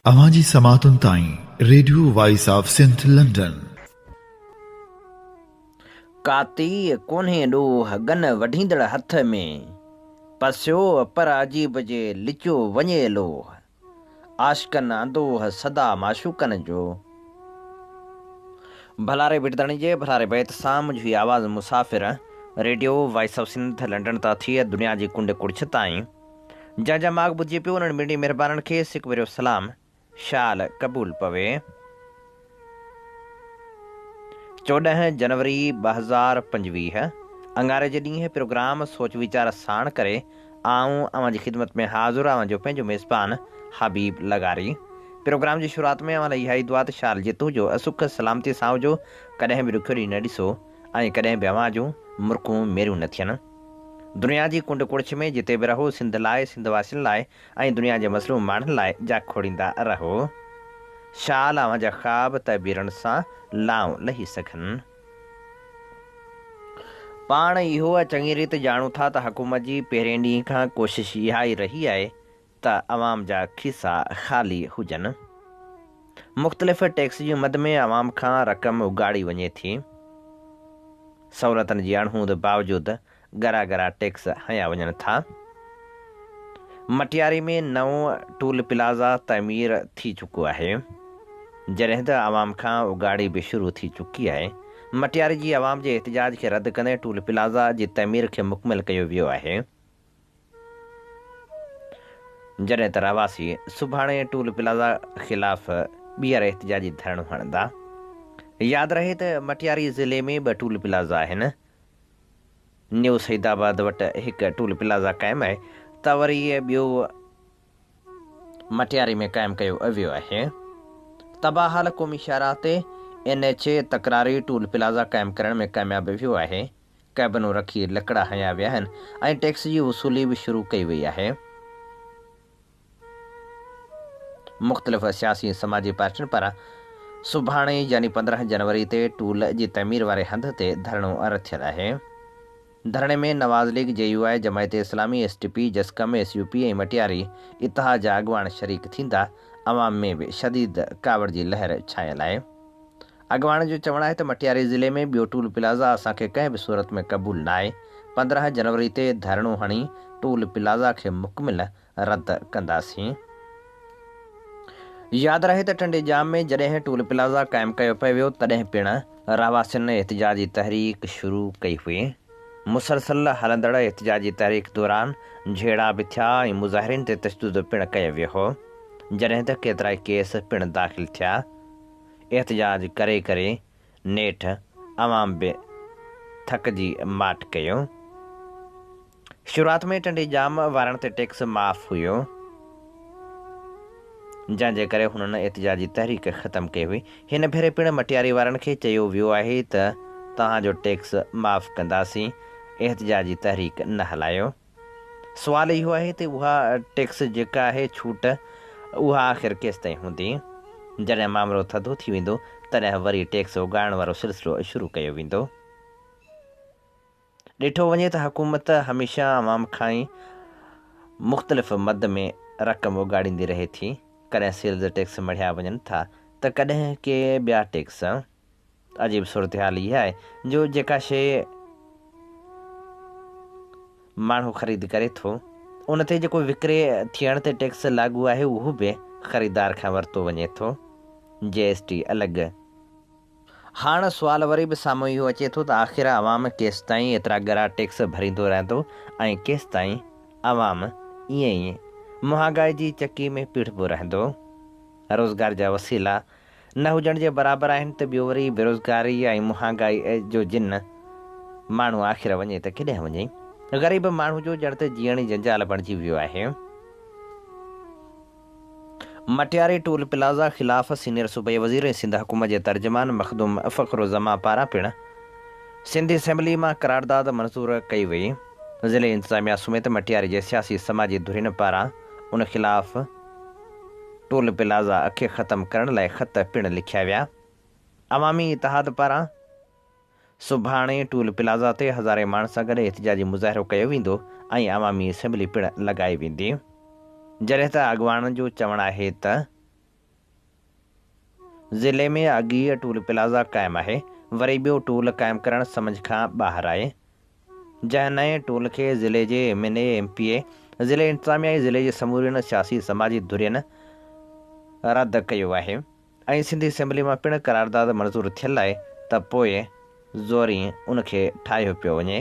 اوهان جي سماعتن تائين radio voice of Sindh London. ڪاتي ڪونهي ڏوهه ڳن وڍيندڙ هٿ ۾، پسيو پر عجيب جي لچيو وڃي لوهه، عاشقن اندوهه سدا معشوقن جو. ڀلاري ڀٽ-ڌڻي جي ڀلاري بيت سان منهنجي هي آواز مسافر radio voice of Sindh London تان ٿي دنيا جي ڪنڊ ڪڙڇ تائين جنهن جا ماڳ ٻڌجي پيو انهن ٻنهي مهربانن کي سڪ ڀريو سلام شال قبول پوي. 14 جنوري 2025 اڱاري جي ڏينهن پروگرام سوچ ويچار ساڻ ڪري آئون اوهان جي خدمت ۾ حاضر اوهان جو پنهنجو ميزبان حبيب لغاري. پروگرام جي شروعات ۾ اوهان لاء اها ئي دعا ته شال جت هجو سک سلامتي سان هجو ڪڏهن به ڏکيو ڏينهن نه ڏسو ۽ ڪڏهن به اوهان جون مرڪون ميريون نه ٿين. دنيا جي ڪنڊ ڪڙڇ ۾ جتي به رهو سنڌ لاء سنڌ واسين لاء ۽ دنيا جي مظلوم ماڻهن لاء جاکوڙيندا رهو. شال اوهان جا خواب تعبيرن سان لائون لهي سگهن. پاڻ اهو چڱي ريت ڄاڻون ٿا ته حڪومت جي پهرين ڏينهن کان ڪوشش اها ئي رهي آهي ته عوام جا کيسا خالي هجن. مختلف ٽيڪس جي مد ۾ عوام کان رقم اڳاڙي وڃي ٿي. سهولتن جي اڻهوند باوجود ڳرا ڳرا ٽيڪس هنيا وڃن ٿا. مٽياري ۾ نئون ٽول پلازا تعمير ٿي چڪو آهي. جڏهن ته عوام کان اڳاڙي به شروع ٿي چڪي آهي. مٽياري جي عوام جي احتجاج کي رد ڪندي ٽول پلازا جي تعمير کي مڪمل ڪيو ويو آهي. جڏهن ته رهواسي سڀاڻي ٽول پلازا خلاف ٻيهر احتجاجي ڌرڻو هڻندا. ياد رهي ته مٽياري ضلعي ۾ ٻه ٽول پلازا آهن. نيو سعيد آباد وٽ هڪ ٽول پلازا قائم آهي ته وري ٻيو مٽياري ۾ قائم ڪيو ويو آهي. تباهه حال قومي شاهراهه تي اين ايڇ اي تڪراري ٽول پلازا قائم ڪرڻ ۾ ڪامياب ويو آهي. ڪئبنون رکي لڪڙا هنيا ويا آهن ۽ ٽيڪس جي وصولي به شروع ڪئي وئي آهي. مختلف سياسي ۽ سماجي پارٽين پاران سڀاڻي يعني 15 جنوري تي ٽول جي تعمير واري هنڌ تي ڌرڻو رٿيل آهي. ڌرڻي ۾ Nawaz league, J U I, Jamaat Islami, S T P, JSQM, S U P ۽ Matiari Ittehad جا اڳواڻ شريڪ ٿيندا. عوام ۾ به شديد ڪاوڙ جي لهر ڇانيل آهي. اڳواڻن جو چوڻ آهي ته مٽياري ضلعي ۾ ٻيو ٽول پلازا اسان کي ڪنهن به صورت ۾ قبول ناهي، 15 جنوري تي ڌرڻو هڻي ٽول پلازا کي مڪمل رد ڪنداسين. ياد رهي ته ٽنڊي ڄام ۾ جڏهن ٽول پلازا قائم ڪيو پئي ويو تڏهن پڻ رهواسين احتجاجي تحريڪ شروع ڪئي هئي. مسلسل هلندڙ احتجاجي تحريڪ دوران جهيڙا به ٿيا ۽ مظاهرين تي تشدد پڻ ڪيو ويو هو. جڏهن ته ڪيترائي ڪيس پڻ داخل ٿيا. احتجاج ڪري ڪري نيٺ عوام به ٿڪجي ماٺ ڪيو. شروعات ۾ ٽنڊي ڄام وارن تي ٽيڪس معاف هيو، جنهن جي ڪري هنن احتجاجي تحريڪ ختم ڪئي هئي. هن ڀيري پڻ مٽياري وارن کي چيو ويو آهي ته توهان جو ٽيڪس معاف ڪنداسين، احتجاجي تحريڪ نه هلايو. سوال اهو آهي ته اها ٽيڪس جيڪا آهي ڇوٽ، اها آخر ڪيستائين هوندي؟ جڏهن مامرو ٿڌو ٿي ويندو، تڏهن وري ٽيڪس اڳاڙڻ وارو سلسلو شروع ڪيو ويندو. ڏٺو وڃي ته حڪومت هميشه عوام کان ئي مختلف مد ۾ رقم اڳاڙيندي رهي ٿي، ڪڏهن سيلز ٽيڪس مڙهيا وڃن ٿا ته ڪڏهن ڪي ٻيا ٽيڪس. عجيب صورتحال اها آهي جو جيڪا شيء ماڻهو خريد ڪري ٿو ان تي جيڪو وڪري ٿيڻ تي ٽيڪس لاڳو آهي اهو به خريدار کان ورتو وڃي ٿو، جي ايس ٽي الڳ. هاڻ سوال وري به سامهون اهو اچي ٿو ته آخر عوام ڪيستائين ايترا ڳرا ٽيڪس ڀريندو رهندو ۽ ڪيستائين عوام ائين ئي مهانگائي جي چڪي ۾ پيڙهبو رهندو؟ روزگار جا وسيلا نه هجڻ جي برابر آهن ته ٻيو وري بيروزگاري ۽ مهانگائي جو جن ماڻهو آخر وڃي ته ڪيڏانهن وڃي؟ غريب ماڻهو جو ڄڻ ته جيئڻ ئي جنجال بڻجي ويو آهي. مٽياري ٽول پلازا خلاف سينيئر صوبائي وزير ۽ سنڌ حڪومت جي ترجمان مخدوم فخر الزمان پاران پڻ سنڌ اسيمبلي مان قرارداد منظور ڪئي وئي. ضلعي انتظاميا سميت مٽياري جي سياسي سماجي ڌرين پاران ان خلاف ٽول پلازا کي ختم ڪرڻ لاء خط پڻ لکيا ويا. عوامي اتحاد پاران. سڀاڻي ٽول پلازا تي هزارين ماڻهن سان گڏ احتجاجي مظاهرو ڪيو ويندو ۽ عوامي اسيمبلي پڻ لڳائي ويندي. جڏهن ته اڳواڻن جو چوڻ آهي ته. ضلعي ۾ اڳ ئي ٽول پلازا قائم آهي، وري ٻيو ٽول قائم ڪرڻ سمجهه کان ٻاهر آهي. جنهن نئين ٽول کي ضلعي جي M N A, M P A, ضلعي انتظاميا ۽ ضلعي جي سمورين سياسي سماجي ڌرين رد ڪيو آهي ۽ سنڌ اسيمبلي مان پڻ قرارداد منظور ٿيل آهي ته پوء زورين ان کي ٺاهيو پيو وڃي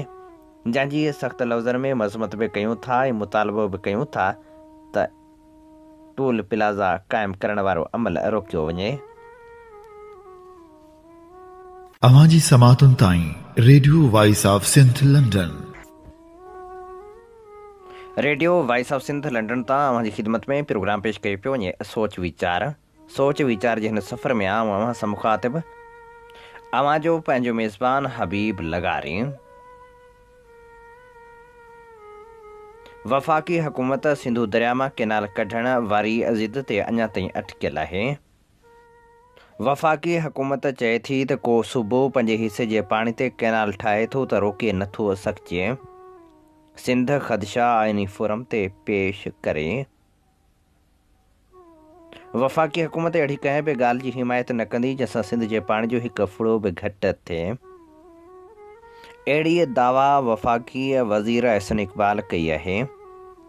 جنهن جي سخت لفظن ۾ مذمت به ڪيون ٿا ۽ مطالبو به ڪيون ٿا ته ٽول پلازا قائم ڪرڻ وارو عمل روڪيو وڃي. اوهان جي سماعتن تائين radio voice of Sindh London. Radio voice of Sindh London تان اوهان جي خدمت ۾ پروگرام پيش ڪيو پيو وڃي سوچ ويچار سوچ ويچار جي هن سفر ۾ آئون اوهان سان مخاطب اوهان جو پنهنجو ميزبان حبيب لغاري. وفاقي حڪومت سنڌو درياء مان ڪينال ڪڍڻ واري ضد تي اڃا تائين اٽڪيل آهي. وفاقي حڪومت چئي ٿي ته ڪو صوبو پنهنجي حصي جي پاڻي تي ڪينال ٺاهي ٿو ته روڪي نه ٿو سگهجي. سنڌ خدشا آئيني فورم تي پيش ڪري. وفاقي حڪومت اهڙي ڪنهن به ڳالهه جي حمايت نه ڪندي جنهن سان سنڌ جي پاڻي جو هڪ ڦڙو به گهٽ ٿئي. اهڙي دعويٰ وفاقي وزير احسن اقبال ڪئي آهي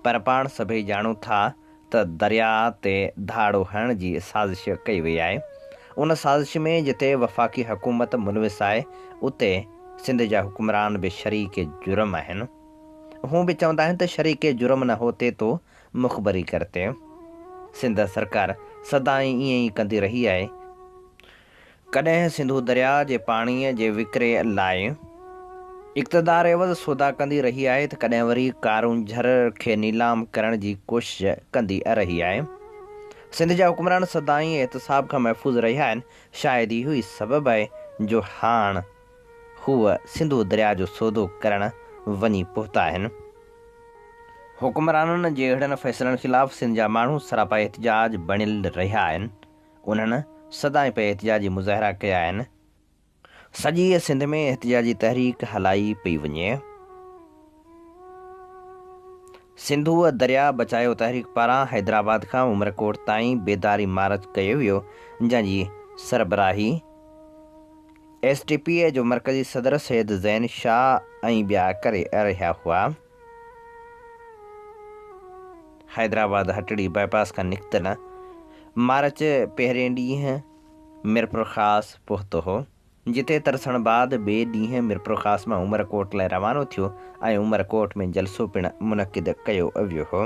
پر پاڻ سڀئي ڄاڻون ٿا ته درياء تي ڌاڙو هڻڻ جي سازش ڪئي وئي آهي. ان سازش ۾ جتي وفاقي حڪومت ملوث آهي اتي سنڌ جا حڪمران به شريڪ جرم آهن. هو به چوندا آهن ته شريڪ جرم نه هوتي تو مخبري ڪرتي. سنڌ سرڪار سدائين ائين ئي ڪندي رهي آهي. ڪڏهن سنڌو درياء جي پاڻيء جي وڪري لاء اقتدار عيوض سودا ڪندي رهي آهي ته ڪڏهن وري ڪارونجهر کي نيلام ڪرڻ جي ڪوشش ڪندي رهي آهي. سنڌ جا حڪمران سدائين احتساب کان محفوظ رهيا آهن، شايد اهو ئي سبب آهي جو هاڻ هو سنڌو درياء جو سودو ڪرڻ وڃي پهتا آهن. حڪمرانن جي اهڙن فيصلن خلاف سنڌ جا ماڻهو سراپا احتجاج بڻيل رهيا آهن. انهن سدائين پئي احتجاجي مظاهرا ڪيا آهن. سڄيء سنڌ ۾ احتجاجي تحريڪ هلائي پئي وڃي. سنڌوء درياء بچايو تحريڪ پاران حيدرآباد کان عمرڪوٽ تائين بيداري مارچ ڪيو ويو، جنهن جي سربراهي ايس ٽي پي جو مرڪزي صدر سيد زين شاهه ۽ ٻيا ڪري رهيا هئا. حيدرآباد هٽڙي باء پاس کان نڪتل مارچ پهرين ڏينهن ميرپورخاص پهتو هو، جتي ترسڻ بعد ٻئي ڏينهن ميرپورخاص مان عمرڪوٽ لاء روانو ٿيو ۽ عمرڪوٽ ۾ جلسو پڻ منعقد ڪيو ويو هو.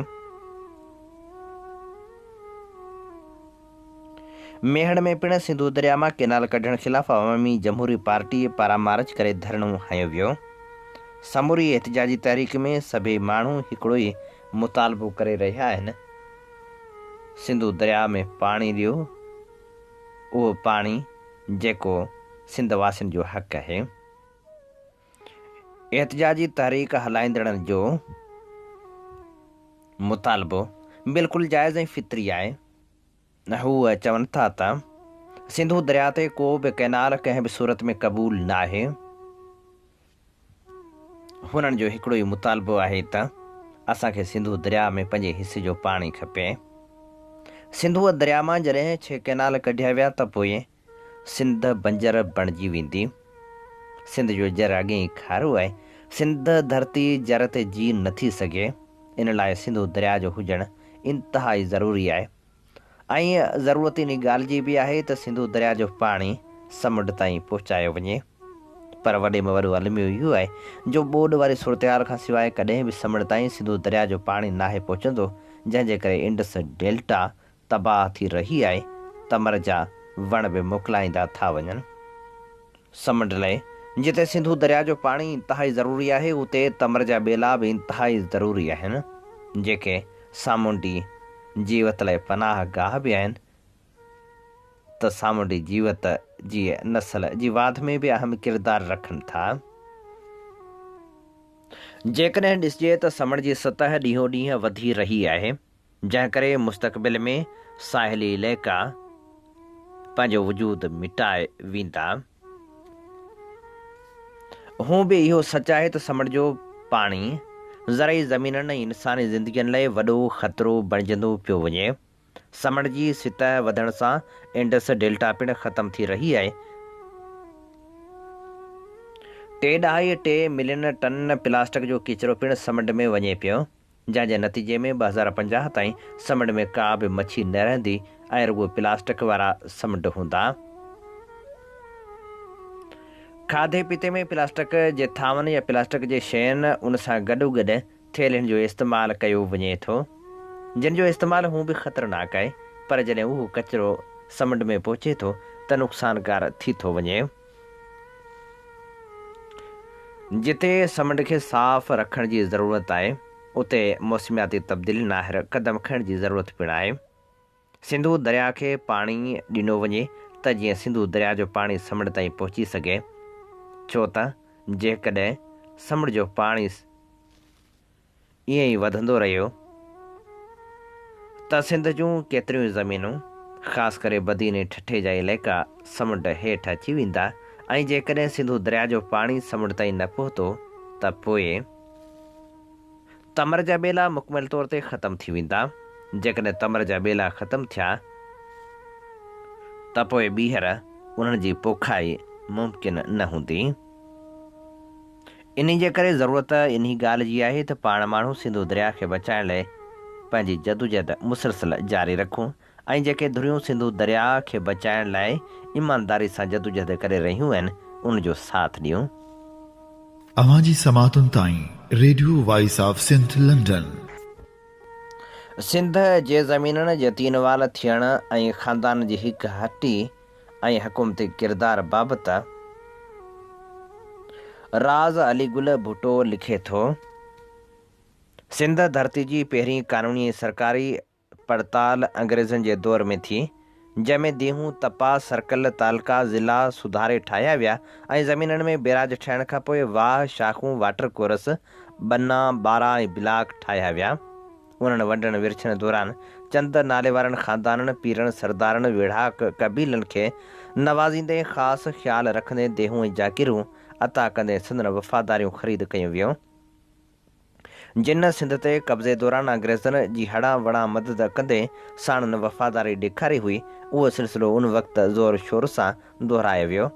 ميهڙ ۾ پڻ سنڌو درياء مان ڪينال ڪڍڻ خلاف عوامي جمهوري پارٽي پاران مارچ ڪري ڌرڻو هنيو ويو. سموري احتجاجي تحريڪ ۾ سڀيئي ماڻهو هڪڙو ئي مطالبو ڪري رهيا آهن سنڌو درياء ۾ پاڻي ڏيو، اهو پاڻي جيڪو سنڌ واسين جو حق آهي. احتجاجي تحريڪ هلائيندڙن جو مطالبو بلڪل جائز ۽ فطري آهي. هو چون ٿا ته سنڌو درياء تي ڪو به ڪئنال ڪنهن به صورت ۾ قبول ناهي. هنن جو هڪڙو ئي مطالبو آهي ته اسان کي سنڌو درياء ۾ پنهنجي حصي جو پاڻي کپي. سنڌوء درياء مان جڏهن ڇهه ڪئنال ڪڍيا ويا ته پوء سنڌ بنجر بڻجي ويندي. سنڌ جو جر اڳي ئي کارو آهي. سنڌ ڌرتي جر تي جي نه ٿي سگهي. ان لاء سنڌو درياء جو هجڻ انتهائي ضروري آهي ۽ ضرورت انهي ڳالهه جي به آهي ته سنڌو درياء جو پاڻي سمنڊ تائين پهچايو وڃي. پر وڏي ۾ وڏو الميو اهو آهي جو ٻوڏ واري صورتحال کان سواء ڪڏهن به سمنڊ تائين سنڌو درياء جو پاڻي ناهي پهچندو جنهن جي ڪري انڊس ڊيلٽا تباهه ٿي رهي آهي، تمر جا وڻ به موڪلائيندا ٿا وڃن. سمنڊ لئه جتي سنڌو درياء جو پاڻي انتهائي ضروري آهي، اتي تمر جا ٻيلا به انتهائي ضروري آهن، جيڪي سامونڊي جيوت لئه پناهه گاهه به آهن ته سامونڊي جيوت جي نسل جي واڌ ۾ به اهم ڪردار رکن ٿا. جيڪڏهن ڏسجي ته سمنڊ جي سطح ڏينهون ڏينهن وڌي رهي آهي، جنهن ڪري مستقبل ۾ ساحلي علائقا پنهنجو وجود مٽائي ويندا. هونء به اهو سچ آهي ته سمنڊ جو پاڻي زرعي زمينن ۽ انساني زندگين لاء وڏو خطرو بڻجندو پيو وڃي. سمنڊ جي سطح وڌڻ سان انڊس ڊيلٽا پڻ ختم ٿي رهي آهي. ٽي ڏهائي ٽي ملين ٽن پلاسٽڪ جو ڪچرو پڻ سمنڊ ۾ وڃي پيو، جنهن جي نتيجي ۾ 2050 تائين سمنڊ ۾ ڪا به مڇي نه رهندي ۽ رڳو پلاسٽڪ وارا سمنڊ هوندا. کاڌي پيتي ۾ پلاسٽڪ جي ٿانون يا پلاسٽڪ جي شين ان سان گڏوگڏ ٿيلهين جو استعمال ڪيو وڃي ٿو، جن جو استعمال هون به خطرناڪ آهي، پر جڏهن اهو ڪچرو سمنڊ ۾ پهچي ٿو ته نقصانڪار ٿي ٿو وڃي. جتي سمنڊ کي صاف رکڻ جي ضرورت آهي، اتي موسمياتي تبديلين آهر قدم کڻڻ جي ضرورت پڻ آهي. سنڌو درياء کي پاڻي ڏنو وڃي ته جيئن سنڌو درياء جو پاڻي سمنڊ تائين پهچي سگهي، ڇو ته جيڪڏهن سمنڊ جو پاڻي ائين ئي وڌندو رهيو ته سنڌ جون ڪيتريون ئي زمينون، خاص ڪري بدين ۽ ٺٽي جا علائقا سمنڊ هيٺ اچي ويندا ۽ جيڪڏهن سنڌو درياء جو پاڻي سمنڊ تائين نه پهتو ته پوء تمر جا ٻيلا مڪمل طور تي ختم ٿي ويندا. جيڪڏهن تمر جا ٻيلا ختم ٿيا ته پوء ٻيهر انهن جي پوکائي ممڪن نه هوندي. انهي جي ڪري ضرورت انهي ڳالهه جي آهي ته پاڻ ماڻهو سنڌو درياء کي بچائڻ لئه پنهنجي جدوجهد مسلسل جاري رکون ۽ جيڪي ڌريون سنڌو درياء کي بچائڻ لاء ايمانداري سان جدوجهد ڪري رهيون آهن ان جو ساٿ ڏيون. اوهان جي سماعتن تائين radio voice of Sindh London. Sindh جي زمينن جي تينوال ٿيڻ ۽ خاندان جي هڪ هٽي ۽ حڪومتي ڪردار بابت راز علي گل ڀٽو لکي ٿو، سنڌ ڌرتي جي پهرين قانوني ۽ سرڪاري پڙتال انگريزن جي دور ۾ ٿي، جنهن ۾ ديهون، تپا، سرڪل، تعلقا، ضلعا سڌاري ٺاهيا ويا ۽ زمينن ۾ بيراج ٺهڻ کانپوء واهه، شاخون، واٽر ڪورس، ٻنا، ٻارا ۽ بلاڪ ٺاهيا ويا. انهن ونڊڻ ورڇڻ دوران چند ناليوارن خاندانن، پيرن، سردارن، ويڙهاڪ قبيلن کي نوازيندي خاص خيال رکندي ديهون ۽ جاگيرون عطا ڪندي سندن وفاداريون خريد ڪيون ويون. جن سنڌ تي قبضي دوران انگريزن جي هڙان وڙان مدد ڪندي ساڻن وفاداري ڏيکاري هئي، اهو سلسلو ان وقت زور شور سان دهرايو ويو.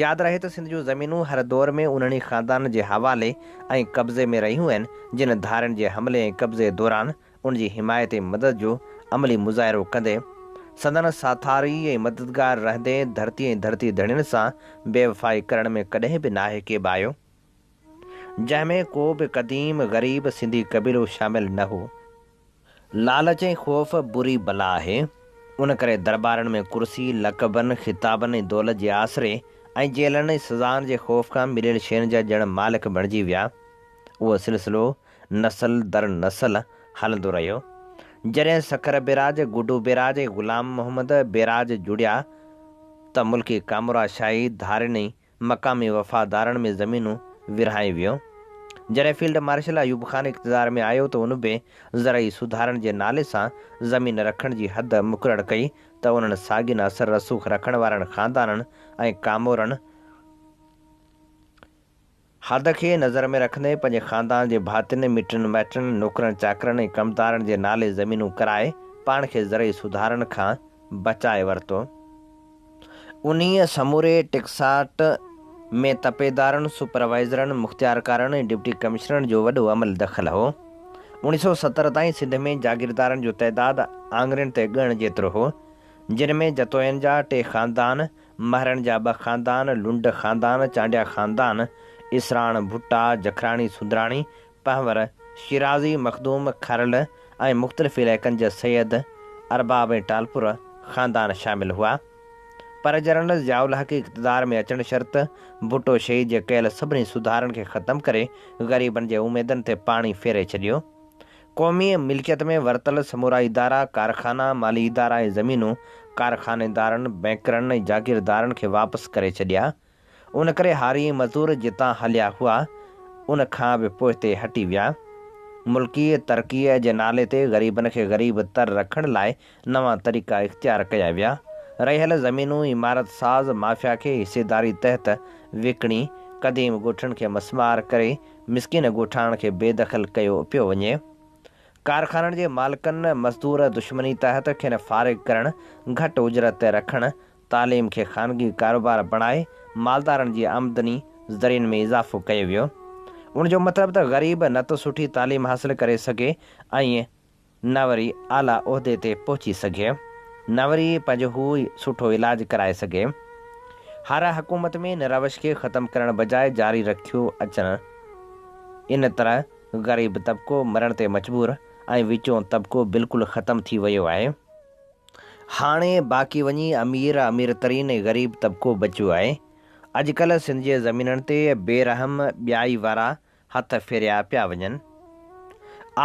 ياد رهي ته سنڌ جون زمينون هر دور ۾ انهن ئي خاندانن جي حوالي ۽ قبضي ۾ رهيون آهن، جن ڌارين جي حملي ۽ قبضي دوران ان جي حمايت ۽ مدد جو عملي مظاهرو ڪندي، سندن ساٿاري ۽ مددگار رهندي ڌرتي ۽ ڌرتي ڌڻين سان بيوفائي ڪرڻ ۾ ڪڏهن به ناهي ڪيٻايو. جنهن ۾ ڪو به قديم غريب سنڌي قبيلو شامل نه هو. لالچ ۽ خوف بري بلا آهي. ان ڪري درٻارن ۾ ڪرسي، لقبن، خطابن ۽ دولت جي آسري ۽ جيلن ۽ سزائن جي خوف کان مليل شين جا ڄڻ مالڪ بڻجي ويا. اهو سلسلو نسل در نسل هلندو رهيو. جڏهن سکر بيراج، گڊو بيراج ۽ غلام محمد بيراج جڙيا ته ملڪي ڪامورا شاهي ڌارين ۽ مقامي وفادارن ۾ زمينون ورهائي ويو. جڏهن فيلڊ مارشل ايوب خان اقتدار ۾ آيو ته ان به زرعي سڌارن جي نالي سان زمين رکڻ جي حد مقرر ڪئي ته انهن ساڳين اثر رسوخ رکڻ وارن خاندانن ۽ ڪامورن حد کي نظر ۾ رکندي پنهنجي خاندان جي ڀاتين، مٽن مائٽن، نوڪرن چاڪرن ۽ ڪمدارن جي نالي زمينون ڪرائي پاڻ کي زرعي سڌارن کان بچائي ورتو. انهيء سموري ٽڪساٽ ۾ تپيدارن، سپروائيزرن، مختيارڪارن ۽ ڊپٽي ڪمشنرن جو وڏو عمل دخل هو. 1970 تائين سنڌ ۾ جاگيردارن جو تعداد آڱرين تي ڳڻڻ جيترو هو، جن ۾ جتوئين جا ٽي خاندان، مهرن جا ٻه خاندان، لنڊ خاندان، چانڊيا خاندان، اسراڻ، ڀٽا، جکراڻي، سندراڻي، پنهور، شيرازي، مخدوم، کرل ۽ مختلف علائقن جا سيد، ارباب ۽ ٽالپر خاندان شامل هئا. پر جنرل ضياء الحق اقتدار ۾ اچڻ شرط ڀٽو شهيد جي ڪيل سڀني سڌارن کي ختم ڪري غريبن جي اميدن تي پاڻي ڦيري ڇڏيو. قومي ملڪيت ۾ ورتل سمورا ادارا، ڪارخانا، مالي ادارا ۽ زمينون ڪارخانيدارن، بئنڪرن ۽ جاگيردارن کي واپس ڪري ڇڏيا. ان ڪري هاري ۽ مزور جتان هليا هئا، ان کان به پوئتي هٽي ويا. ملڪي ترقيء جي نالي تي غريبن کي غريب تر رکڻ لاء نوان طريقا اختيار ڪيا ويا. رهيل زمينون عمارت ساز مافيا کي حصيداري تحت وڪڻي، قديم ڳوٺن کي مسمار ڪري مسڪين ڳوٺاڻن کي بي دخل ڪيو پيو وڃي. ڪارخانن جي مالڪن مزدور دشمني تحت کين فارغ ڪرڻ، گهٽ اجرت تي رکڻ، تعليم کي خانگي ڪاروبار بڻائي مالدارن جي آمدني ذريعن ۾ اضافو ڪيو ويو. ان جو مطلب ته غريب نه ته سٺي تعليم حاصل ڪري سگهي ۽ نه وري اعليٰ عهدي تي پهچي سگهي، نه وري پنهنجو هو سٺو علاج ڪرائي سگهي. هر حڪومت ۾ ان روش کي ختم ڪرڻ بجاء جاري رکيو اچن. ان طرح غريب طبقو مرڻ تي مجبور ۽ وچون طبقو بلڪل ختم ٿي ويو آهي. هاڻي باقي وڃي امير، امير ترين ۽ غريب طبقو بچيو آهي. اڄڪلهه سنڌ جي زمينن تي بي رحم ٻيائي وارا هٿ ڦيريا پيا وڃن.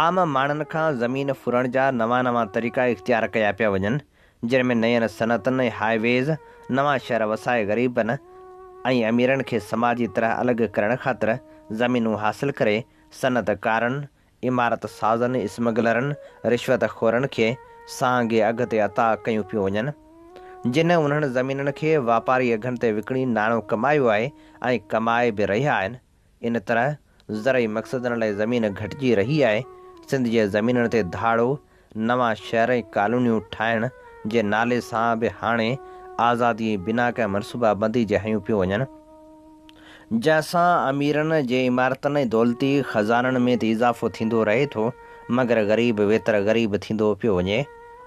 عام ماڻهن کان زمين ڦرڻ جا نوان نوان طريقا اختيار ڪيا پيا وڃن، جن ۾ نين صنعتن ۽ هاء ويز، نوان شهر وسائي غريبن ۽ اميرن کي سماجي طرح الڳ ڪرڻ خاطر زمينون حاصل ڪري صنعت ڪارن، عمارت سازن، اسمگلرن، رشوت خورن کي سهانگي اگهه تي عطا ڪيون پيون وڃن. جن انهن زمينن کي واپاري اگهن تي وڪڻي ناڻو ڪمايو آهي ۽ ڪمائي به رهيا آهن. ان طرح زرعي مقصدن لاء زمين گهٽجي رهي آهي. سنڌ جي زمينن تي ڌاڙو، نوان شهر ۽ ڪالونيون ٺاهڻ جي نالي سان به هاڻي آزادي ۽ بنا ڪنهن منصوبه بندي جي هنيون پيون وڃن. جنهن سان اميرن جي عمارتن ۽ دولتي خزانن ۾ ته اضافو ٿيندو رهي ٿو، مگر غريب ويتر غريب ٿيندو پيو وڃي.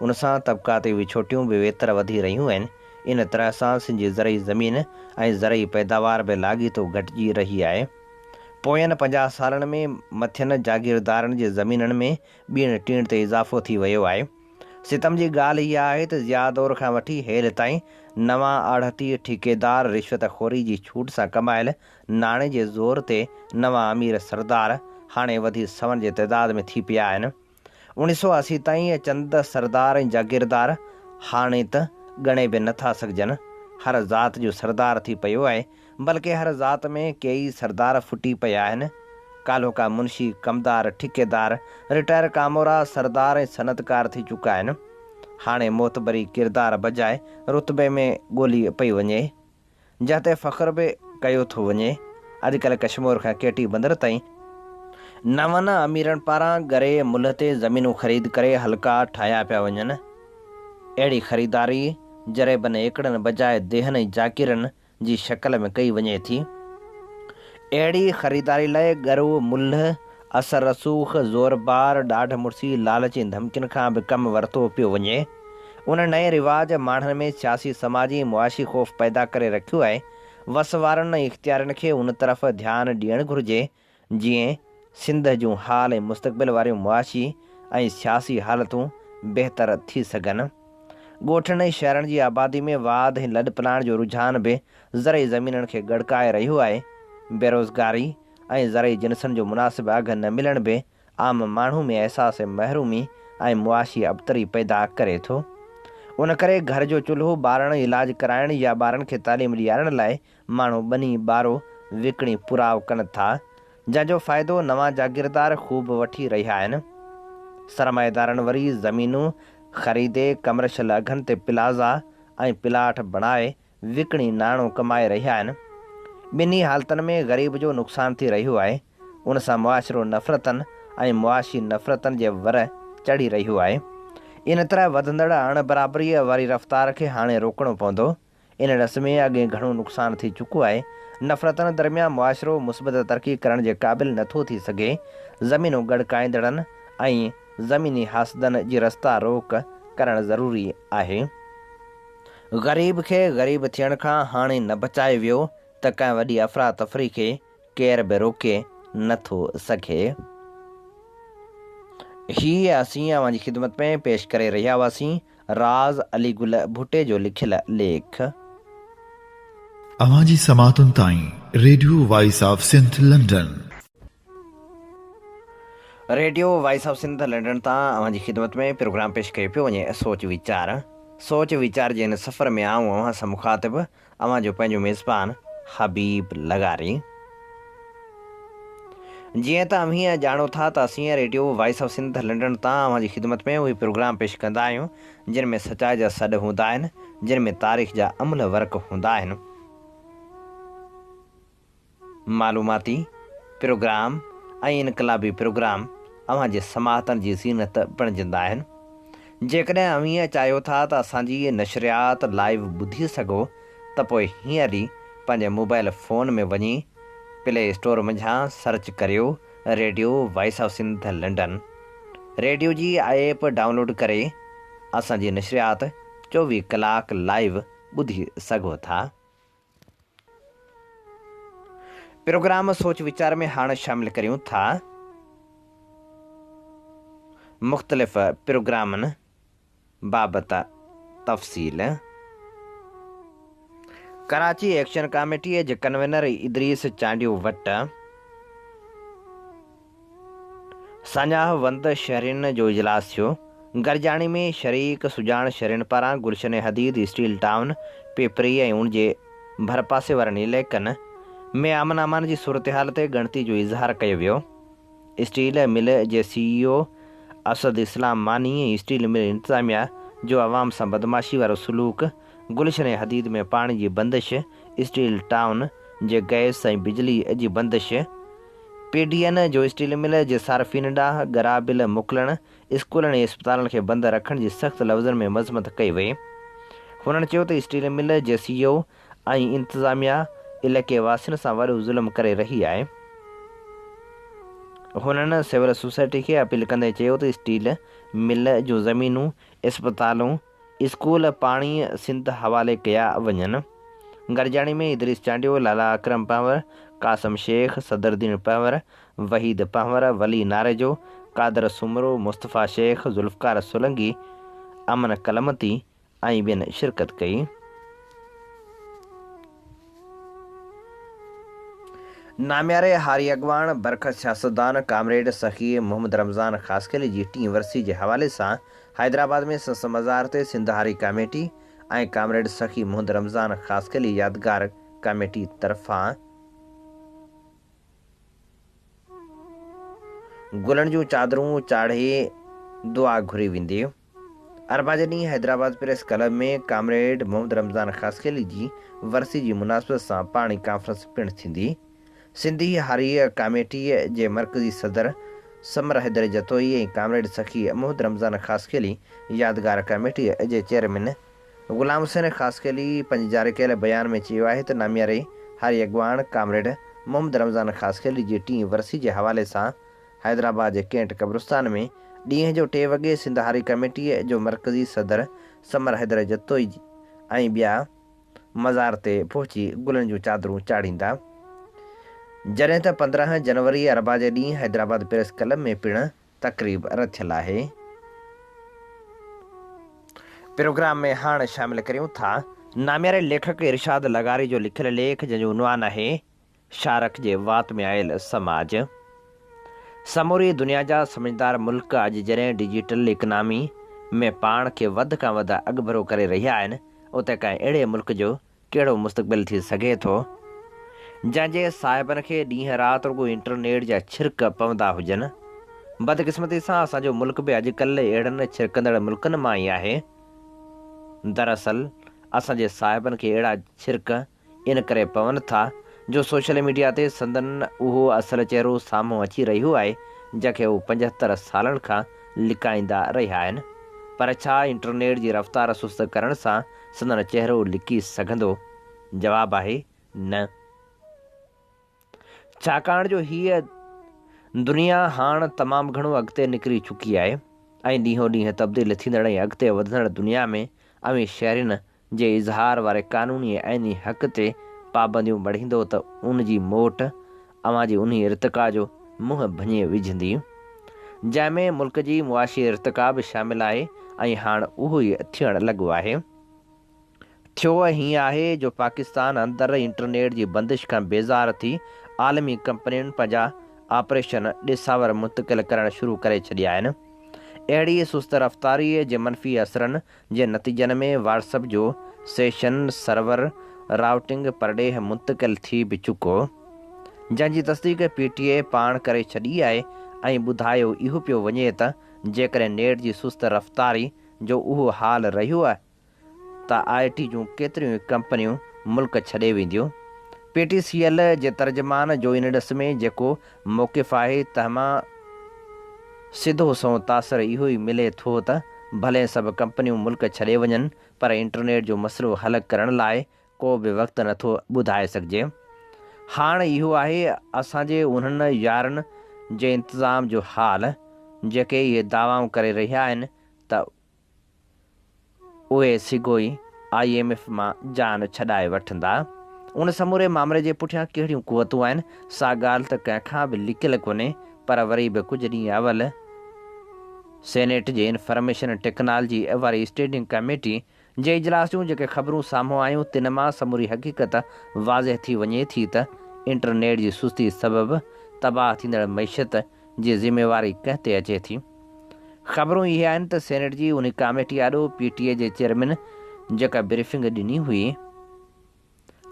ان سان طبقاتي وڇوٽيون به ويتر وڌي رهيون آهن. ان طرح سان سنڌ جي زرعي زمين ۽ زرعي پيداوار به لاڳيتو گهٽجي رهي آهي. پوين 50 سالن ۾ مٿين جاگيردارن جي زمينن ۾ ٻيڻ ٽيڻ تي اضافو ٿي ويو آهي. ستم جي ڳالهه اها آهي ته ضياء دور کان وٺي هيل تائين نوان آڙهتي ٺيڪيدار رشوت خوري جي ڇوٽ سان ڪمايل ناڻي جي زور تي نوان امير سردار هاڻي وڌي سون جي تعداد ۾ ٿي پيا آهن. اوڻيھ سو 80 تائين چند سردار ۽ جاگيردار هاڻي ته ڳڻي به نه ٿا سگهجن. هر ذات جو سردار ٿي پيو آهي، بلڪه هر ذات ۾ ڪيئي سردار ڦٽي پيا آهن. ڪالهوڪا منشي، ڪمدار، ٺيڪيدار، رٽائر ڪامورا، سردار ۽ صنعتڪار ٿي چڪا آهن. هاڻي معتبري ڪردار بجاء رتبي ۾ ڳولي پئي وڃي. جنهن تي فخر به ڪيو ٿو وڃي. اڄڪلهه ڪشمور کان ڪيٽي بندر تائين نون اميرن پاران ڳري ملهه تي زمينون خريد ڪري حلقا ٺاهيا پيا وڃن. اهڙي خريداري جريبن ايڪڙن بجاء ديهن ۽ جاگيرن جي شڪل ۾ ڪئي وڃي ٿي. اهڙي خريداري لاء ڳرو ملهه، اثر رسوخ، زور بار، ڏاڍ مڙسي، لالچ ۽ ڌمڪين کان به ڪم ورتو پيو وڃي. ان نئين رواج ماڻهن ۾ سياسي، سماجي ۽ معاشي خوف پيدا ڪري رکيو آهي. وس وارن ۽ اختيارين کي ان طرف ڌيان ڏيڻ گهرجي، جيئن سنڌ جون حال ۽ مستقبل واريون معاشي ۽ سياسي حالتون بهتر ٿي سگهن. ڳوٺن ۽ شهرن جي آبادي ۾ واڌ ۽ لڏپلاڻ جو رجحان به زرعي زمينن کي ڳڙڪائي رهيو آهي. بيروزگاري ۽ زرعي جنسن جو مناسب اگهه نه ملڻ به عام ماڻهو ۾ احساس محرومي ۽ معاشي ابتري پيدا ڪري ٿو. ان ڪري گهر جو چلهو ٻارڻ، علاج ڪرائڻ يا ٻارن کي تعليم ڏيارڻ لاء ماڻهو ٻني ٻارو وڪڻي پورائو ڪن ٿا، جنهن جو فائدو نوان جاگيردار خوب وٺي رهيا آهن. سرمائيدارن وري زمينون خريدي ڪمرشل اگهن تي پلازا ۽ پلاٽ بڻائي وڪڻي ناڻو ڪمائي رهيا آهن. ٻنهي حالتن ۾ غريب جو نقصان ٿي رهيو آهي. ان سان معاشرو نفرتن ۽ معاشي نفرتن جي ور چڙهي رهيو آهي. ان طرح وڌندڙ اڻ برابريء واري رفتار کي هاڻي روڪڻو پوندو. ان ڏس ۾ اڳئين گهڻو نقصان ٿي چڪو آهي. نفرتن درميان معاشرو مثبت ترقي ڪرڻ جي قابل نه ٿو ٿي سگهي. زمينون ڳڙڪائيندڙن ۽ زميني حاسدن جي رستا روڪ ڪرڻ ضروري آهي. غريب کي غريب ٿيڻ کان هاڻي نه بچايو ويو ته ڪنهن وڏي افراتفري کي ڪير به روڪي نه ٿو سگهي. هي اسين اوهان جي خدمت ۾ پيش ڪري رهيا هئاسين راز علي گل ڀٽي جو لکيل ليک. اوهان جي سماعتن تائين radio voice of Sindh London. Radio voice of Sindh London تان اوهان جي خدمت ۾ پروگرام پيش ڪيو پيو وڃي سوچ ويچار. سوچ ويچار جي هن سفر ۾ آئون اوهان سان مخاطب اوهان جو پنهنجو ميزبان حبيب لغاري. جيئن ته اوهين ڄاڻو ٿا ته اسين radio voice of Sindh London تان اوهان جي خدمت ۾ اهي پروگرام پيش ڪندا آهيون جن ۾ سچائي جا سڏ هوندا آهن جن ۾ تاريخ جا املهه ورق هوندا آهن. معلوماتي پروگرام ۽ انقلابي پروگرام. اوهان جي سماعتن جي زينت بڻجندا آهن. جيڪڏهن اوهين چاهيو ٿا ته اسان جي نشريات لائيو ٻڌي سگهو ته پوء هينئر ئي پنهنجي موبائل فون ۾ وڃي پلي اسٽور منجهان سرچ ڪريو radio voice of Sindh London radio جي ايپ ڊائونلوڊ ڪري اسان جي نشريات 24 ڪلاڪ لائيو ٻڌي سگهو ٿا. پروگرام سوچ ويچار ۾ هاڻ شامل ڪريون ٿا مختلف پروگرامن بابت تفصيل. ڪراچي ايڪشن ڪاميٽيء جي ڪنوينر ادريس چانڊيو وٽ ساڃاهه وند شهرين جو اجلاس ٿيو. گڏجاڻي ۾ شريڪ سڄاڻ شهرين پاران گلشن حديد، اسٽيل ٽائون، پيپري ۽ ان جي ڀرپاسي وارن علائقن ۾ امن امان جي صورتحال تي ڳڻتي جو اظهار ڪيو ويو. اسٽيل مل جي سي اي او اسد اسلام ماني ۽ اسٽيل مل انتظاميا جو عوام سان بدمعاشي وارو سلوڪ، گلشن حديد ۾ پاڻي جي بندش، اسٽيل ٽائون جي گئس ۽ بجلي جي بندش، پي ڊي اين جو اسٽيل مل جي صارفين ڏانهن ڳرا بل موڪلڻ، اسڪولن ۽ اسپتالن کي بند رکڻ جي سخت لفظن ۾ مذمت ڪئي وئي. هنن چيو ته اسٽيل مل جي سي او ۽ انتظاميا علائقي واسين سان وڏو ظلم ڪري رهي آهي. هنن سول سوسائٽي کي اپيل ڪندي چيو ته اسٽيل مل جون زمينون، اسپتالون، اسڪول پاڻي سنڌ حوالي ڪيا وڃن. گڏجاڻي ۾ ادريس چانڊيو، لالا اڪرم پنهور، قاسم شيخ، صدرالدين پنهور، وحيد پنهور، ولي ناريجو، قادر سومرو، مصطفيٰ شيخ، ذوالفقار سولنگي، امن ڪلمتي ۽ ٻين شرڪت ڪئي. نامياري هاري اڳواڻ، برک سياستدان ڪامريڊ سخي محمد رمضان خاصخيلي جي ٽين ورسي جي حوالي سان حيدرآباد ۾ سس مزار تي سنڌ هاري ڪاميٽي ۽ ڪامريڊ سخي محمد رمضان خاصخيلي يادگار ڪاميٽي طرفان گلن جون چادرون چاڙهي دعا گهري ويندي. اربع جي ڏينهن Hyderabad press club ۾ comrade Muhammad Ramzan Khaskheli جي ورسي جي مناسبت سان پاڻي ڪانفرنس پڻ ٿيندي. سنڌي هاري ڪاميٽيء جي مرڪزي صدر ثمر حيدر جتوئي ۽ ڪامريڊ سخي محمد رمضان خاصخيلي يادگار ڪاميٽيء جي چيئرمين غلام حسين خاصخيلي پنهنجي جاري ڪيل بيان ۾ چيو آهي ته نامياري هاري اڳواڻ ڪامريڊ محمد رمضان خاصخيلي جي ٽين ورسي جي حوالي سان حيدرآباد جي ڪينٽ قبرستان ۾ ڏينهن جو ٽي وڳي سنڌ هاري ڪميٽيء جو مرڪزي صدر ثمر حيدر جتوئي ۽ ٻيا مزار تي پهچي گلن جون چادرون چاڙهيندا. جڏهن ته 15 جنوري اربع جي ڏينهن حيدرآباد پريس ڪلب ۾ پڻ تقريب رٿيل آهي. پروگرام ۾ هاڻ شامل ڪريون ٿا. نامياري ليکڪ ارشاد لغاري جو لکيل ليک جنهن جو عنوان آهي شارڪ جي وات ۾ آيل سماج. سموري دنيا جا سمجهدار ملڪ اڄ جڏهن ڊجيٽل اڪنامي ۾ پاڻ کي وڌ کان وڌ اڳڀرو ڪري رهيا آهن اتي ڪنهن اهڙي ملڪ جو ڪهڙو مستقبل ٿي سگهي ٿو جنهن جي صاحبن کي ڏينهن رات رڳو انٽرنيٽ جا ڇرڪ پوندا هجن. بدقسمتي سان اسان جو ملڪ به اڄڪلهه اهڙن ڇرڪندڙ ملڪن مان ئي آهي. دراصل اسان جي صاحبن کي اهڙا ڇرڪ ان ڪري پون ٿا جو سوشل ميڊيا تي سندن اهو اصل چهرو سامهون اچي رهيو آهي جنهن کي هو 75 سالن کان لڪائيندا رهيا آهن. پر ڇا انٽرنيٽ جي رفتار سست ڪرڻ سان سندن چهرو لڪي سگهندو؟ جواب آهي نه. ڇاڪاڻ جو هيء دنيا هاڻ تمام گهڻو اڳتي نڪري چڪي آهي ۽ ڏينهون ڏينهن تبديل ٿيندڙ ۽ اڳتي وڌندڙ دنيا ۾ اوهين شهرين جي اظهار واري قانوني ۽ آئيني حق تي پابنديون مڙهيندو ته ان جي موٽ اوهان جي انهي ارتقا جو منهن ڀڃي وجهندي، جنهن ۾ ملڪ جي معاشي ارتقا به شامل آهي ۽ هاڻ اهو ئي ٿيڻ لڳو آهي. ٿيو هيئن آهي جو پاڪستان اندر انٽرنيٽ جي بندش کان بيزار ٿي عالمي ڪمپنين پنهنجا آپريشن ڏيساور منتقل ڪرڻ شروع ڪري ڇڏيا آهن. اهڙي سست رفتاريء جي منفي اثرن جي نتيجن ۾ واٽس اپ جو سيشن سرور رائوٽنگ پرڏيهه منتقل ٿي به چڪو، جنهن جي تصديق پي ٽي اي پاڻ ڪري ڇڏي آهي ۽ ٻڌايو اهو پيو وڃي ته جيڪڏهن نيٽ جي سست رفتاري جو اهو حال رهيو ته آء ٽي جون ڪيتريون ئي ڪمپنيون ملڪ ڇڏي وينديون. پي ٽي سي ايل جي ترجمان جو ان ڏس ۾ جيڪو موقف آهي تنهن مان. سڌو سنئون تاثر اهو ئي ملي ٿو ته ڀلي سڀ ڪمپنيون ملڪ ڇڏي وڃن پر انٽرنيٽ جو مسئلو حل ڪرڻ لاء ڪو به وقت نه ٿو ٻڌائي سگهجي. هاڻ اهو آهي اسان جي انهن يارن جي انتظام جو حال جيڪي اهي دعوائون ڪري رهيا آهن ته اهي سگهو ئي I M F مان جان ڇڏائي وٺندا. ان سموري مامري جي پٺيان ڪهڙيون قوتون آهن، سا ڳالهه ته ڪنهن کان به لڪيل ڪونهي، پر وري به ڪجهه ڏينهن اول سينيٽ جي انفارميشن ٽيڪنالجي واري اسٽينڊنگ ڪميٽي جي اجلاس جون جيڪي خبرون سامهون آيون، تن مان سموري حقيقت واضح ٿي وڃي ٿي ته انٽرنيٽ جي سستي سبب تباهه ٿيندڙ معيشت جي ذميواري ڪنهن تي اچي ٿي؟ خبرون اهي آهن ته سينيٽ جي انهي ڪاميٽي آڏو پي ٽي اي جي چيئرمين جيڪا بريفنگ ڏني هئي،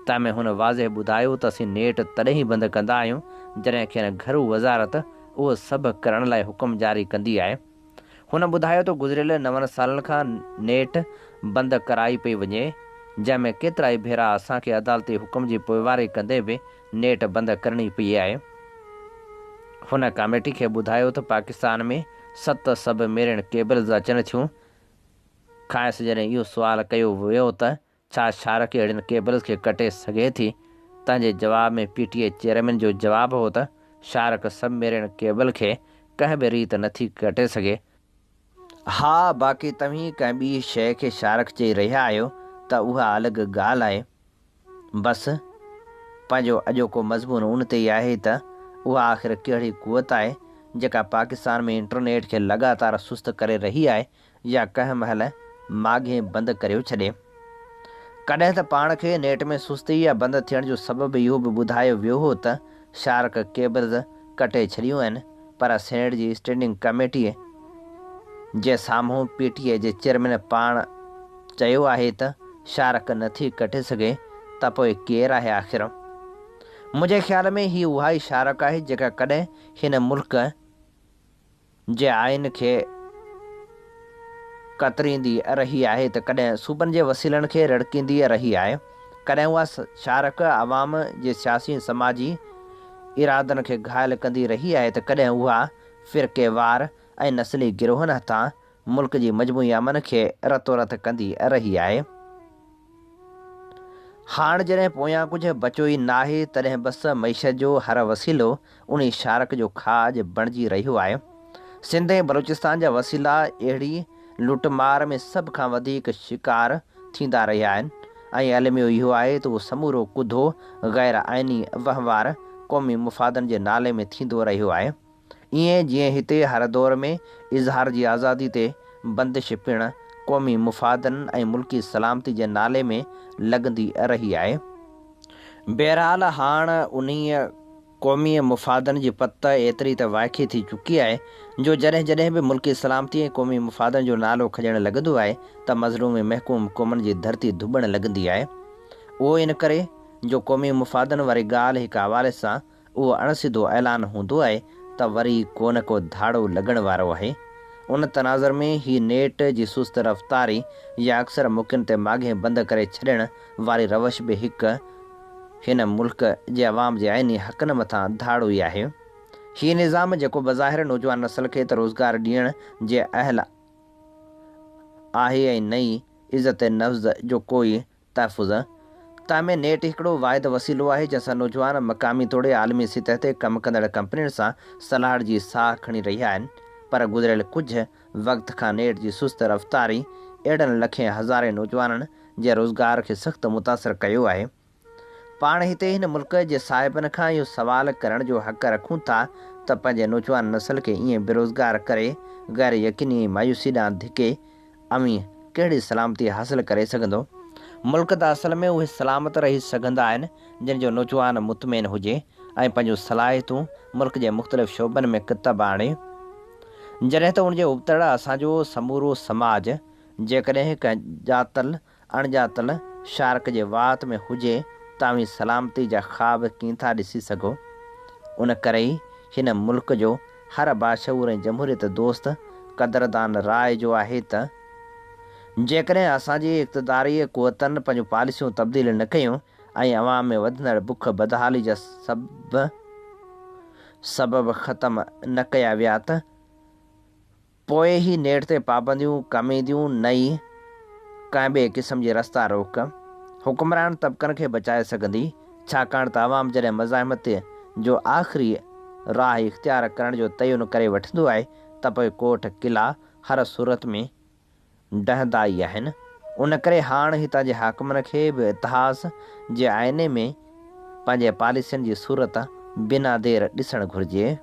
تنهن ۾ هن واضح ٻڌايو ته اسين نيٽ تڏهن ئي بند ڪندا آهيون جڏهن کين گهرو وزارت اهو سڀ ڪرڻ لاء حڪم جاري ڪندي آهي. هن ٻڌايو ته گذريل نون سالن کان نيٽ بند ڪرائي پئي وڃي، جنهن ۾ ڪيترائي ڀيرا اسان کي عدالتي حڪم جي پوئواري ڪندي به نيٽ بند ڪرڻي پئي آهي. هن ڪاميٽي کي ٻڌايو ته پاڪستان ۾ ست سب ميرين ڪيبلز اچن ٿيون. کانئس جڏهن اهو سوال ڪيو ويو ته ڇا شارڪ اهڙين ڪيبلز کي ڪٽي سگهي ٿي؟ تنهن جي جواب ۾ پي ٽي اي چيئرمين جو جواب هو ته شارڪ سب ميرين ڪيبل کي ڪنهن به ريت نٿي ڪٽي سگهي. ها باقي توهين ڪنهن ٻي شيء کي شارڪ چئي رهيا آهيو ته اها الڳ ڳالهه آهي. بس پنهنجو اڄوڪو مضمون ان تي ئي آهي ته اها آخر ڪهڙي قوت آهي جيڪا پاڪستان ۾ انٽرنيٽ کي لڳاتار سست ڪري رهي آهي يا ڪنهن مهل ماڳهين بند ڪريو ڇڏي. ڪڏهن ته پاڻ کي نيٽ ۾ سستي يا بند ٿيڻ جو سبب اهو به ٻڌايو ويو هو ته شارڪ ڪيبلز ڪٽي ڇڏيون آهن پر سينيٽ جي اسٽينڊنگ ڪميٽي جي سامهون پي ٽي اي جي چيئرمين پاڻ چيو آهي ته شارڪ نه ٿي ڪٽي سگهي ته پوء ڪير آهي آخر؟ منهنجي خيال ۾ هي اها ئي شارڪ آهي جيڪا ڪڏهن هن ملڪ جي آئين کي ڪتريندي رهي آهي ته ڪڏهن صوبن جي وسيلن کي رڙڪيندي رهي آهي. ڪڏهن اها شارڪ عوام جي سياسي ۽ سماجي ارادن کي گهايل ڪندي رهي آهي ته ڪڏهن اها فرقيوار ۽ نسلي گروهن هٿان ملڪ جي مجموعي امن کي رتورت ڪندي رهي آهي. هاڻ جڏهن پويان ڪجهه بچيو ئي ناهي تڏهن بس معيشت جو هر وسيلو انهي شارڪ جو کاڄ بڻجي رهيو آهي. سنڌ ۽ بلوچستان جا وسيلا اهڙي لٽ مار ۾ سڀ کان وڌيڪ شڪار ٿيندا رهيا آهن ۽ الميو اهو آهي ته اهو سمورو ڪڌو غير آئيني وهنوار قومي مفادن جي نالي ۾ ٿيندو رهيو آهي. ائين جيئن هتي هر دور ۾ اظهار جي آزادي تي بندش پڻ قومي مفادن ۽ ملڪي سلامتي جي نالي ۾ لڳندي رهي آهي. بهرحال هاڻ انهيء قومي مفادن جي پت ايتري ته وائکي ٿي چڪي آهي جو جڏهن جڏهن به ملڪي سلامتي ۽ قومي مفادن جو نالو کڄڻ لڳندو آهي ته مظلوم ۽ محڪوم قومن جي ڌرتي ڌٻڻ لڳندي آهي. اهو ان ڪري جو قومي مفادن واري ڳالهه هڪ حوالي سان اهو اڻ سڌو اعلان هوندو آهي ته وري ڪو نه ڪو ڌاڙو لڳڻ وارو آهي. ان تناظر ۾ هي نيٽ جي سست رفتاري يا اڪثر موقعن تي ماڳهين بند ڪري ڇڏڻ واري روش به هڪ هن ملڪ جي عوام جي آئيني حقن مٿان ڌاڙو ئي آهي. هي نظام جيڪو بظاهر نوجوان نسل کي ته روزگار ڏيڻ جي اهل آهي ۽ نه ئي عزت نفس جو ڪوئي تحفظ، تنهن ۾ نيٽ هڪڙو واحد وسيلو آهي جنهن سان نوجوان مقامي توڙي عالمي سطح تي ڪم ڪندڙ ڪمپنين سان سلهاڙجي ساهه کڻي رهيا آهن پر گذريل ڪجهه وقت کان نيٽ جي سست رفتاري اهڙن لکين هزارين نوجوانن جي روزگار کي سخت متاثر ڪيو آهي. پاڻ هتي هن ملڪ جي صاحبن کان اهو سوال ڪرڻ جو حق رکون ٿا ته پنهنجي نوجوان نسل کي ائين بيروزگار ڪري غير يقيني ۽ مايوسي ڏانهن ڌڪي اوهين ڪهڙي سلامتي حاصل ڪري سگهندو؟ ملڪ ته اصل ۾ اهي سلامت رهي سگهندا آهن، جن جو نوجوان مطمئن هجي ۽ پنهنجون صلاحيتون ملڪ جي مختلف شعبن ۾ ڪتب آڻي. جڏهن ته ان جي ابتڙ اسان جو سمورو سماج جيڪڏهن ڪنهن ڄاتل اڻڄاتل شارڪ جي وات ۾ هجي ته اوهين سلامتي جا خواب ڪين ٿا ڏسي سگهو. ان ڪري ئي هن ملڪ جو هر باشعور ۽ جمهوريت دوست قدردان راء جو آهي ته جيڪڏهن اسان جي اقتداري قوتن پنهنجون پاليسيون تبديل نه ڪيون ۽ عوام ۾ وڌندڙ بک بدحالي جا سڀ سبب ختم نه ڪيا ويا ته. پوء هي نيٽ تي پابنديون ڪم اينديون نه ئي ڪنهن ٻئي قسم جي رستا روڪ حڪمران طبقن کي بچائي سگهندي، ڇاڪاڻ ته عوام جڏهن مزاحمت جو آخري راهه اختيار ڪرڻ جو تعين ڪري وٺندو آهي ته پوء ڪوٽ قلعا هر صورت ۾ ڊهندا ئي آهن. ان ڪري هاڻ هتان جي حاڪمن کي به اتهاس جي آئيني ۾ پنهنجي پاليسين جي صورت بنا دير ڏسڻ گهرجي.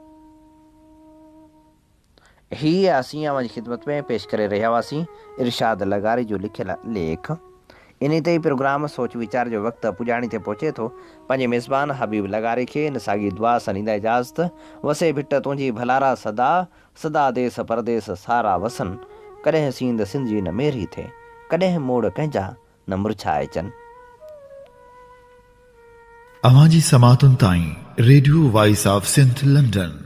هي اسين اوهان جي خدمت ۾ پيش ڪري رهيا هئاسين ارشاد لغاري جو لکيل ليک. انهي تي ئي پروگرام سوچ ويچار جو وقت پڄاڻي تي پهچي ٿو. پنهنجي ميزبان حبيب لغاري کي ان ساڳي دعا سان ڏيندا اجازت، وسي ڀٽ تنهنجي ڀلارا سدا، سدا ديس پرديس سارا وسن، ڪڏهن سينڌ سنڌ جي نه ميري ٿئي، ڪڏهن موڙ ڪنهن جا نه مرجهائجن. اوهان جي سماعتن تائين radio voice of Sindh London.